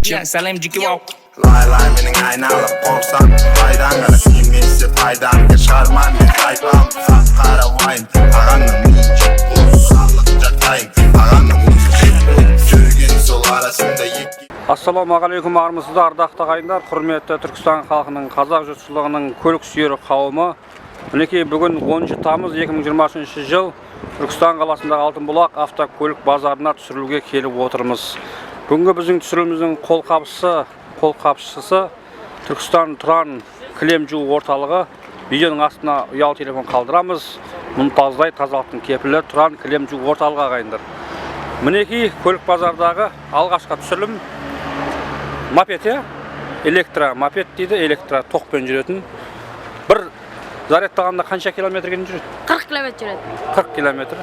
Сәлем, жеке. Лай-лай менің айналып қорсам, пайдаң қара тимесе пайдам. Шығарма мен тайпам, қап қара уайым. Ағаңның миын жеп бос, салық жатайын. Ағаңның миын жеп бос, жүрген сол арасында екі. Ассалаумағалейкум, армысыздар, ардақты ағайындар, құрметті Түркістан халқының, қазақ жұртшылығының көлік сүйер қауымы. Мінекей, бүгін 10 тамыз 2023 жыл, Түркістан қаласындағы Алтынбұлақ автокөлік базарына түсірілуге келіп отырмыз. Бүгінгі біздің түсіріліміздің қолқапшысы Түркістан Тұран кілем жуу орталығы. Видеоның астына ұялы телефон қалдырамыз. Мұнтаздай тазалықтың кепілі Тұран кілем жуу орталығы, ағайындар. Мінекей, көлік базардағы алғашқы түсірілім мопед, иә? Электро мопед дейді, электро тоқпен жүретін. Бір зарядтағанда қанша километрге дейін жүреді? 40 километр жүреді. 40 километр.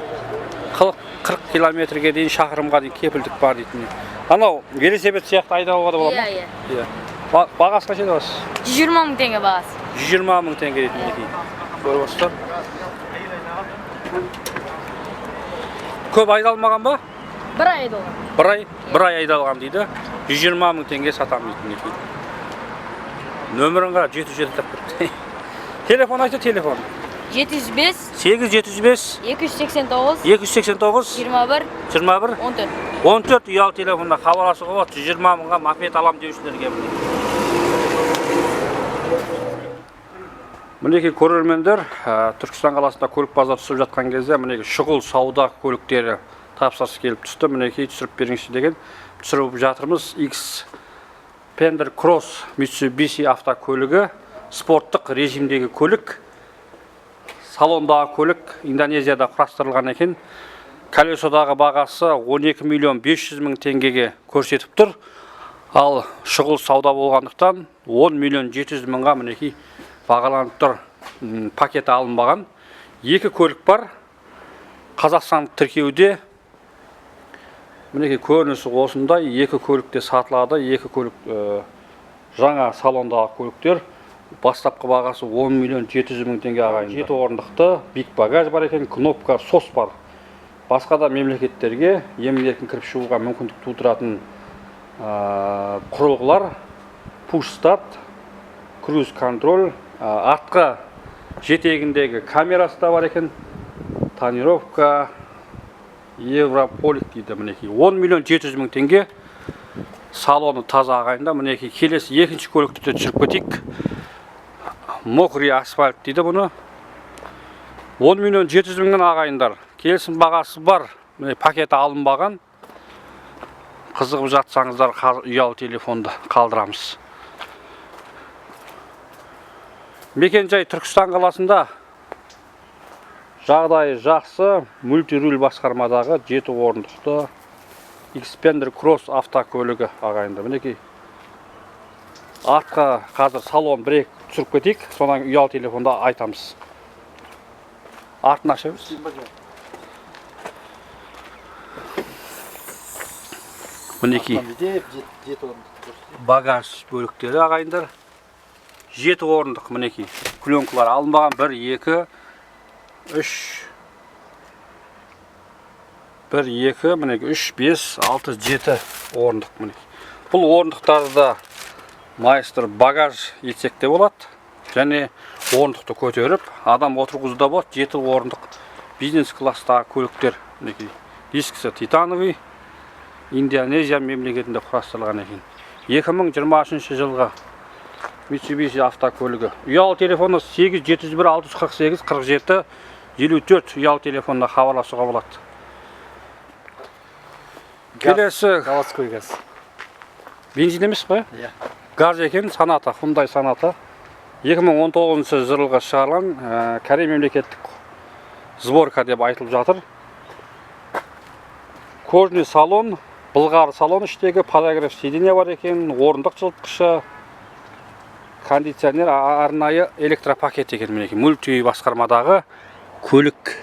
40 километрге дейін, шақырымға дейін кепілдік бар дейтін. Анау велосипед сияқты айдауға да бола ма? Иә, иә. Бағасы қанша деп аласыз? 120 мың теңге бағасы. 120 мың теңге дейтін, мінекей. Көріп отырсыздар. Көп айдалмаған ба? Бір ай айдалған. Бір ай, бір ай айдалған дейді. 120 мың теңге сатамын дейді, мінекей. Нөмірін қара, 707 деп тұр. Телефон айтты, телефон. 705 8 705 289 289 21 21 14. 14 ұялы телефонына хабарласуға болады. 120 мыңға мопед алам деушілерге. Мінекей, көрермендер, Түркістан қаласында көлік базар түсіп жатқан кезде мінекей шұғыл сауда көліктері тапсырыс келіп түсті. Мінекей, түсіріп беріңізші деген, түсіріп жатырмыз. Xpander Cross Mitsubishi автокөлігі, спорттық режимдегі көлік, салондағы көлік, Индонезияда құрастырылған екен. Колесодағы бағасы 12 миллион 500 мың теңгеге көрсетіп тұр. Ал шұғыл сауда болғандықтан 10 миллион 700 мыңға мінекей бағаланып тұр. Пакеті алынбаған. Екі көлік бар. Қазақстан тіркеуде. Мінекей, көрінісі осындай. Екі көлік те сатылады. Екі көлік жаңа салондағы көліктер. Бастапқы бағасы 10 миллион 700 мың теңге, ағайын. 7 орындықты, биг багаж бар екен, кнопка сос бар. Басқа да мемлекеттерге емін-еркін кіріп шығуға мүмкіндік тудыратын құрылғылар, push start, круиз контроль, артқы жетегіндегі камерасы да бар екен. Тонировка Европолик дейді, мінекей. 10 миллион 700 мың теңге. Салоны таза, ағайында. Мінекей, келесі екінші көлікті де түсіріп кетейік. Мокрый асфальт дейді бұны. 10 миллион 700 мыңнан, ағайындар. Келісім бағасы бар. Міне, пакеті алынбаған. Қызығып жатсаңыздар, ұялы телефонды қалдырамыз. Мекен-жай Түркістан қаласында. Жағдайы жақсы, мультируль басқармадағы 7 орындықты Xpander Cross автокөлігі, ағайындар. Мінекей. Артқа қазір салон бір екі түсіріп кетейік, содан кейін ұялы телефонда айтамыз. Артын ашамыз. Мінекей. Багаж бөліктері, ағайындар. 7 орындық, мінекей. Пленкалар алынбаған. 1, 2, 3, 1, 2, мінекей, 3, 5, 6, 7 орындық, мінекей. Бұл орындықтарды да майыстырып багаж етсек те болады. Және орындықты көтеріп адам отырғызу да болады. 7 орындық бизнес класстағы көліктер, мінекей. Дискісі титановый, Индонезия мемлекетінде құрастырылған екен. 2023 жылғы Mitsubishi автокөлігі. Ұялы телефоны 8 701 648 47 54, ұялы телефонына хабарласуға болады. Келесі Заводской газ. Бензин емес қой? Иә. Газ екен, Соната, Hyundai Sonata. 2019 жылғы шығарылған, Корей мемлекеттік сборка деп айтылып жатыр. Кожаный салон, былғары салон, іштегі подогрев сиденья бар екен, орындық жылытқышы, кондиционер, арнайы электропакет екен, мінекей. Мульти басқармадағы көлік,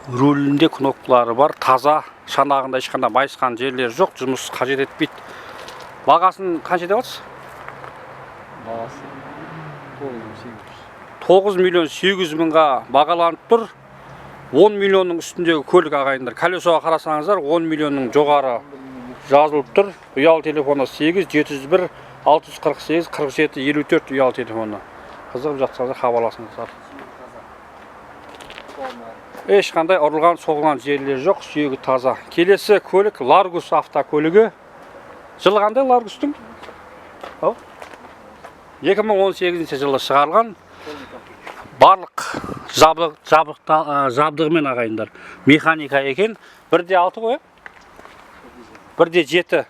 рулінде кнопкалары бар, таза, шанағында ешқандай майысқан жерлері жоқ, жұмыс қажет етпейді. Бағасын қанша деп жатсыз? Бағасы 9 800. 9 миллион 800 мыңға бағаланып тұр. 10 миллионның үстіндегі көлік, ағайындар. Колесоға қарасаңыздар, 10 миллионның жоғары. жазылып тұр. Ұялы телефоны 8 701 648 47 54 ұялы телефоны. Қызығып жатсаңыздар, хабарласыңыздар. Ешқандай ұрылған, соғылған жерлері жоқ, сүйегі таза. Келесі көлік Ларгус автокөлігі. Жылы қандай Ларгустың? Ау? 2018 жылы шығарылған. Барлық жабдығымен, ағайындар. Механика екен. 1.6 ғой, 1.7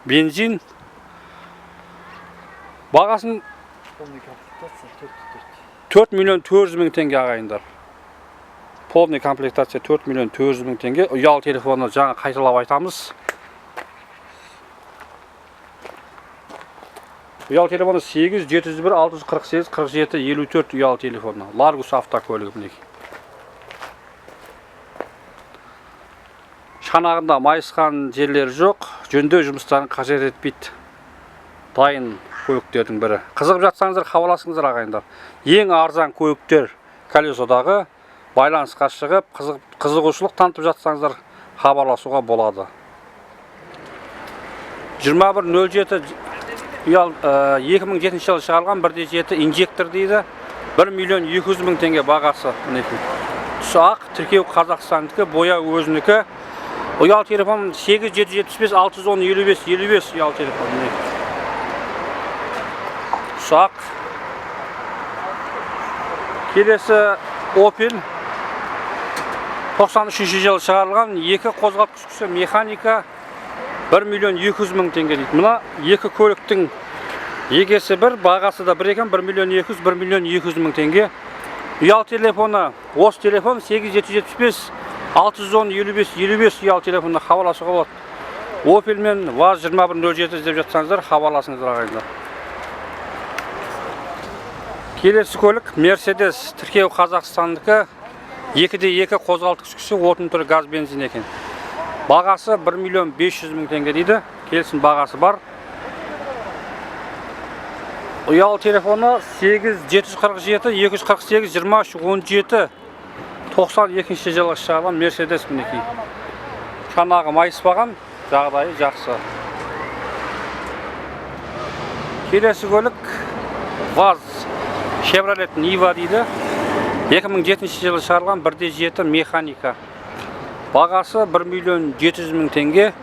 бензин. Бағасын Полный комплектация 4,4. 4 миллион 400 мың теңге, ағайындар. Полный комплектация 4 миллион 400 мың теңге. Ұялы телефоны жаңа қайталап айтамыз. Ұялы телефоны 8 701 648 47 54 ұялы телефоны. Ларгус автокөлігі, мінекей. Шанағында майысқан жерлері жоқ, жөндеу жұмыстарын қажет етпейді. Дайын көліктердің бірі. Қызығып жатсаңыздар, хабарласыңыздар, ағайындар. Ең арзан көліктер колесодағы, байланысқа шығып, қызығушылық танытып жатсаңыздар, хабарласуға болады. 2107 ұял, 2007 жылы шығарылған 1.7 инжектор дейді. 1 миллион 200 мың теңге бағасы, мінекей. Түсі ақ, тіркеу Қазақстандікі, боя өзінікі. Ұялы телефон 8 775 610 55 55 ұялы телефон, мінекей. Түсі ақ. Келесі Opel, 93 жылы шығарылған, екі қозғалтқыш күші, механика, 1 миллион 200 мың теңге дейді. Мына екі көліктің егесі бір, бағасы да бір екен, 1 миллион 200, 1 миллион 200 мың теңге. Ұялы телефоны, осы телефон 8 775 610 55 55 ұялы телефонына хабарласуға болады. Opel мен ВАЗ 2107 іздеп жатсаңыздар, хабарласыңыздар, ағайындар. Келесі көлік Mercedes, тіркеу Қазақстандікі, 2-де 2 қозғалтқыш күші, отын түрі газ, бензин екен. Бағасы 1 миллион 500 мың теңге дейді. Келісім бағасы бар. Ұялы телефоны 8 747 248 23 17, 92 жылы шығарылған Mercedes, мінекей. Шанағы майыспаған, жағдайы жақсы. Келесі көлік ВАЗ, Chevrolet Niva дейді. 2007 жылы шығарылған, 1.7 механика. Бағасы 1 миллион 700 мың теңге.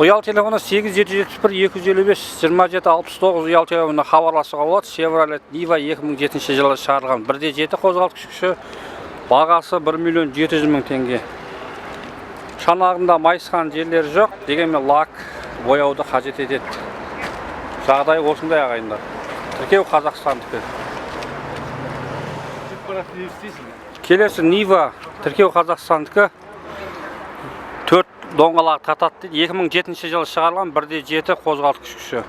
Ұялы телефоны 8 771 255 27 69 ұялы телефонына хабарласуға болады. Chevrolet Niva 2007 жылы шығарылған, 1.7 қозғалтқыш күші, бағасы 1 миллион 700 мың теңге. Шанағында майысқан жерлері жоқ, дегенмен лак бояуды қажет етеді. Жағдай осындай, ағайындар. Тіркеу Қазақстандікі. Келесі Нива, тіркеу Қазақстандікі. Төрт доңғалағы тартады дейді. 2007 жылы шығарылған, 1.7 қозғалтқыш күші.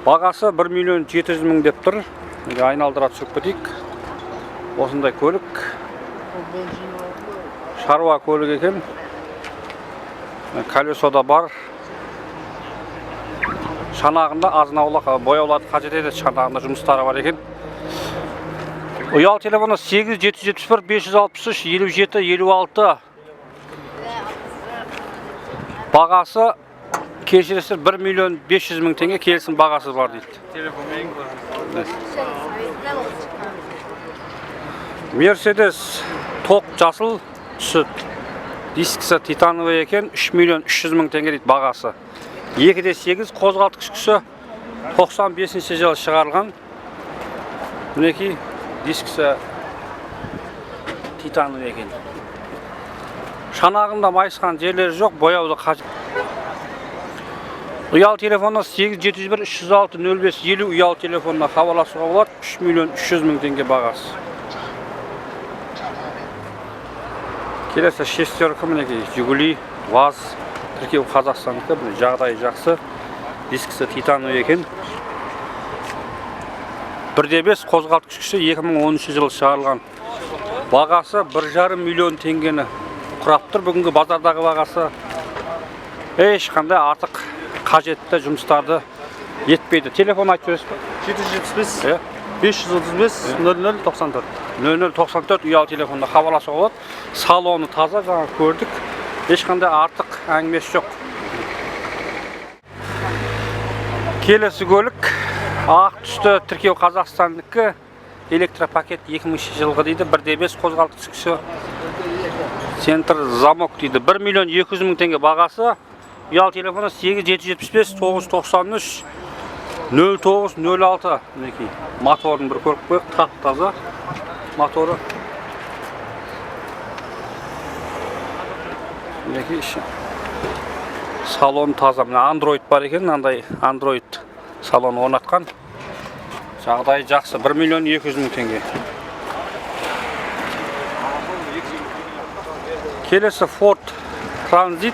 Бағасы 1 миллион 700 мың деп тұр. Неге айналдыра түсіп кетейік. Осындай көлік. Шаруа көлік екен. Колесода бар. Шанағында азын аулақ бояуларды қажет етеді. Шанағында жұмыстары бар екен. Ұялы телефоны 8 771 563 57 56. Бағасы, кешіресіздер, 1 миллион 500 мың теңге, келісім бағасы бар дейді. Мерседес, тоқ жасыл түсі, дискісі титановый екен, 3 миллион 300 мың теңге дейді бағасы. 2.8 қозғалтқыш күші, 95 жылы шығарылған. Мінекей, дискісі титановый екен. Шанағында майысқан жерлері жоқ, бояуды қажет. Ұялы телефоны 8 701 306 05 50 ұялы телефонына хабарласуға болады. 3 миллион 300 мың теңге бағасы. Келесі шестерка, мінекей, Жигули, ВАЗ, тіркеу Қазақстандікі, міне, жағдайы жақсы. Дискісі титановый екен. 1.5 қозғалтқыш күші, 2013 жылы шығарылған. Бағасы 1,5 миллион теңгені құрап тұр. Бүгінгі базардағы бағасы. Ешқандай артық қажетті жұмыстарды етпейді. Телефон айтып жібересіз бе? 775 Иә. 535 00 94. 00 94 ұялы телефонда хабарласуға болады. Салоны таза, жаңа көрдік. Ешқандай артық әңгімесі жоқ. Келесі көлік ақ түсті, тіркеу Қазақстандікі, электропакет, 2000 жылғы дейді, 1,5 қозғалтқыш күші, центр замок дейді. 1 миллион 200 мың теңге бағасы. Ұялы телефоны 8 775 993 09 06. Мінекей, моторын бір көріп қояйық, тап таза моторы. Мінекей, іші. Салон таза. Мына Android бар екен, мынандай Android салон орнатқан. Жағдайы жақсы. 1 миллион 200 мың теңге. Келесі Ford Transit,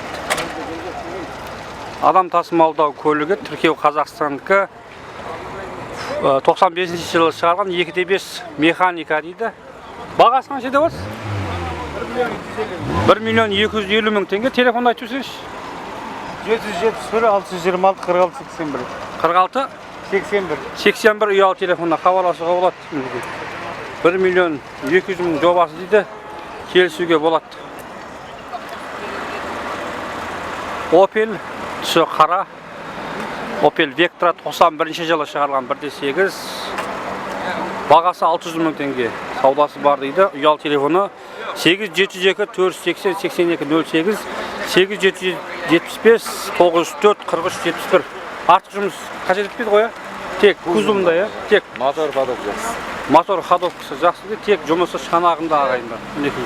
адам тасымалдау көлігі, тіркеу Қазақстандікі, 95 жылы шығарған, 2,5 механика дейді. Бағасы қанша деп отырсыз? 1 миллион 250 мың теңге. Телефонды айтып жіберсеңізші. 771 626 46 81. 46 81. 81. Ұялы телефонына хабарласуға болады. 1 миллион 200 мың жобасы дейді, келісуге болады. Opel, түсі қара Opel Vectra, 91 жылы шығарылған, 1,8, бағасы 600 мың теңге, саудасы бар дейді. Ұялы телефоны 8 702 480 82 08, 8 775 904 43 71. Артық жұмыс қажет етпейді ғой, иә? Тек кузовында, иә, тек Мотор ходок жақсы. Мотор ходовкасы жақсы дейді, тек жұмысы шанағында, ағайындар. Мінекей,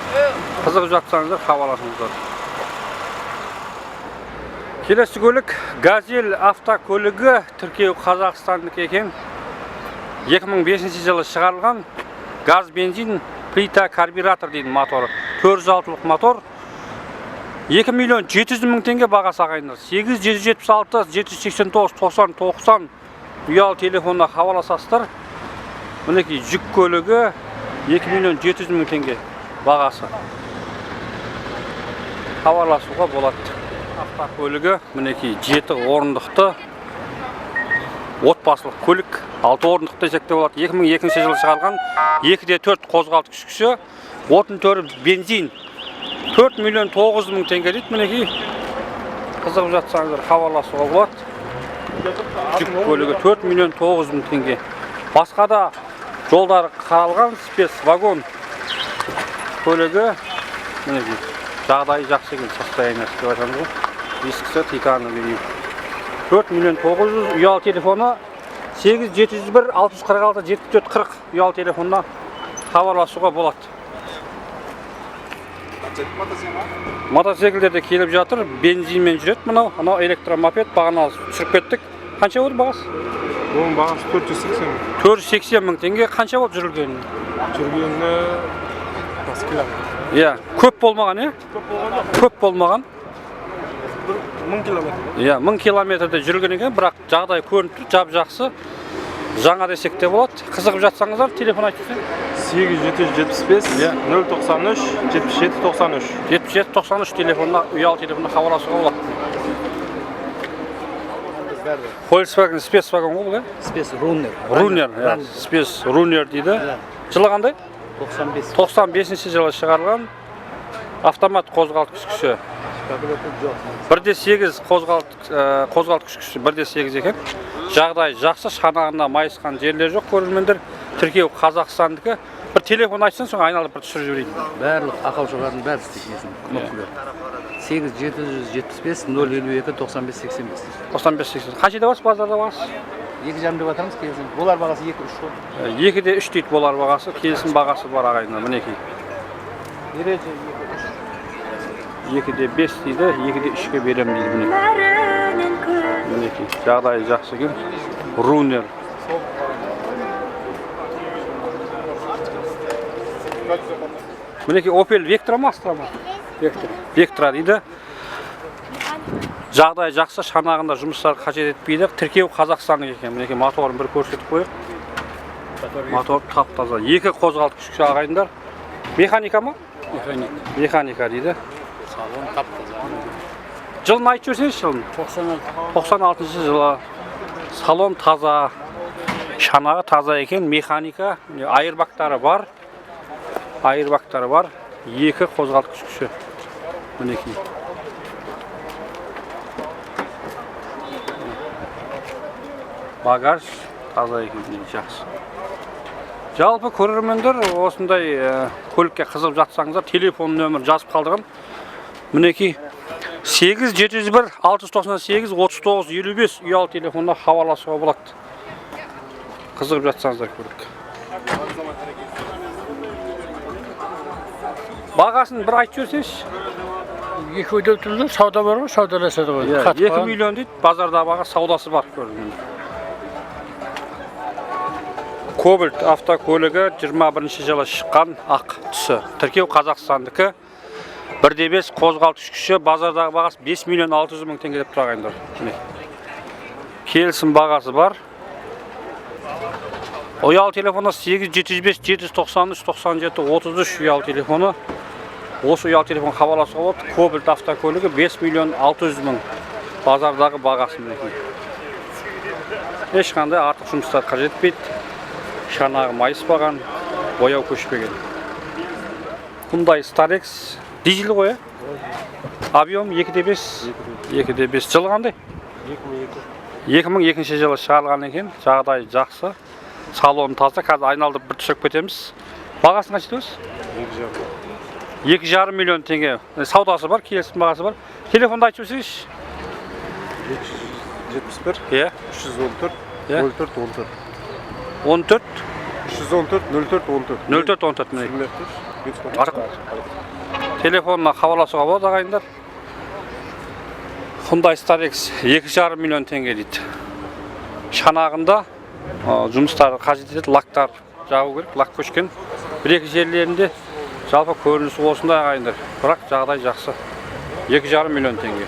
қызығып жатсаңыздар, хабарласыңыздар. Келесі көлік Газель автокөлігі, тіркеу Қазақстандікі екен, 2005 жылы шығарылған, газ бензин, плита карбюратор дейді, моторы 406-лық мотор. 2 миллион 700 мың теңге бағасы, ағайындар. 8 776 789 90 90 ұялы телефонына хабарласасыздар. Мінекей, жүк көлігі, 2 миллион 700 мың теңге бағасы, хабарласуға болады. Автокөлігі, мінекей, жеті орындықты отбасылық көлік, алты орындық десек те болады. 2002 жылы шығарған, 2,4 қозғалтқыш күші, отын түрі бензин, 4 миллион 900 мың теңге дейді. Мінекей, қызығып жатсаңыздар, хабарласуға болады. Жүк көлігі, 4 миллион 900 мың теңге. Басқа да жолдары қаралған спецвагон көлігі. Мінекей, жағдайы жақсы екен, состояниесі деп айтамыз ғой. Дискісі титановый. 4 миллион 900. Ұялы телефоны 8 701 646 74 40. Ұялы телефонына хабарласуға болады. Мотоциклдер де келіп жатыр, бензинмен жүреді мынау. Анау электромопед, бағана түсіріп кеттік. Қанша болды бағасы? Оның бағасы 480 мың. 480 мың теңге. Қанша болды жүргеніне? Жүргеніне бас километр. Иә, көп болмаған, иә, көп болмаған. 1000 километр. Иә, 1000 километрде жүрген екен, бірақ жағдай көрініп тұр, жап жақсы, жаңа десек те болады. Қызығып жатсаңыздар, телефон айтып жіберсең. 8 775 093 77 93. 77 93 телефонына, ұялы телефонына хабарласуға болады. Volkswagen спецвагон ғой бұл, иә? Спец Рунер. Рунер, иә, спец Рунер дейді. Жылы қандай? 95. 95 жылы шығарылған, автомат қозғалтқыш күші. Жоқ. 1,8 қозғалтқыш күші 1,8 екен. Жағдай жақсы, шанағында майысқан жерлер жоқ, көрермендер. Тіркеу Қазақстандікі. Бір телефон айтсаң, соң айналып бір түсіріп жіберейін. Барлық ақаушылардың бәрі істейді, несін, кнопкалар. 8 775 052 95 85. 95 80. Қанша деп жатсыз базарда бағасы? 2,5 деп жатырмыз, келісім. Олар бағасы 2,3 қой. 2,3 дейді болар бағасы, келісім бағасы бар, ағайындар, мінекей. Ереже 2,3. 2,5 дейді, 2,3-ке беремін дейді, мінекей. Мінекей, жағдайы жақсы екен. Рунер. Мінекей, Opel Vectra ма, Astra ма? Vectra. Vectra дейді. Жағдай жақсы, шанағында жұмыстар қажет етпейді. Тіркеу Қазақстандық екен. Мінекей, моторын бір көрсетіп қояйық. Мотор тап таза. Екі қозғалтқыш күші, ағайындар. Механика ма? Механик. Механика дейді. Салон тап таза. Жылын айтып жіберсеңізші, жылын. 96. 96 жылы. Салон таза. Шанағы таза екен, механика, міне, айырбақтары бар. Айырбақтары бар. Екі қозғалтқыш күші. Мінекей. Багаж таза екен, жақсы. Жалпы, көрермендер, осындай көлікке қызығып жатсаңыздар, телефон нөмір жазып қалдырған. Мінекей, 8 701 698 39 55 ұялы телефонына хабарласуға болады. Қызығып жатсаңыздар көлік. Бағасын бір айтып жіберсеңізші. Екі деп тұрды, сауда бар ғой, саудаласады ғой. Иә, Қатып 2 қалған. миллион дейді, базарда баға, саудасы бар, көрермендер. Кобальт автокөлігі, 21 жылы шыққан, ақ түсі. Тіркеу Қазақстандікі. 1,5 қозғалтқыш күші, базардағы бағасы 5 миллион 600 мың теңге деп тұр, ағайындар. Міне. Келісім бағасы бар. Ұялы телефоны 8 705 793 97 33 ұялы телефоны. Осы ұялы телефон хабарласуға болады. Кобальт автокөлігі, 5 миллион 600 мың базардағы бағасы, мінекей. Ешқандай артық жұмыстар қажет етпейді. Шанағы майыспаған, бояу көшпеген. Hyundai Starex дизель ғой, иә? Объем 2,5. 2,5. Жылы қандай? 2002 жылы шығарылған екен. Жағдайы жақсы. Салон таза. Қазір айналдырып бір түсіріп кетеміз. Бағасын қанша дейсіз? 2,5 миллион теңге. Саудасы бар, келісім бағасы бар. Телефонды айтып жіберсеңізші. 71 314 04 14. 14 314 04 14. 04 14, міне. Рахмет. Телефонына хабарласуға болады, ағайындар. Hyundai Starex 2,5 миллион теңге дейді. Шанағында жұмыстары қажет етеді, лактар жағу керек, лак көшкен. Бір екі жерлерінде. Жалпы көрінісі осындай, ағайындар. Бірақ жағдай жақсы. 2,5 миллион теңге.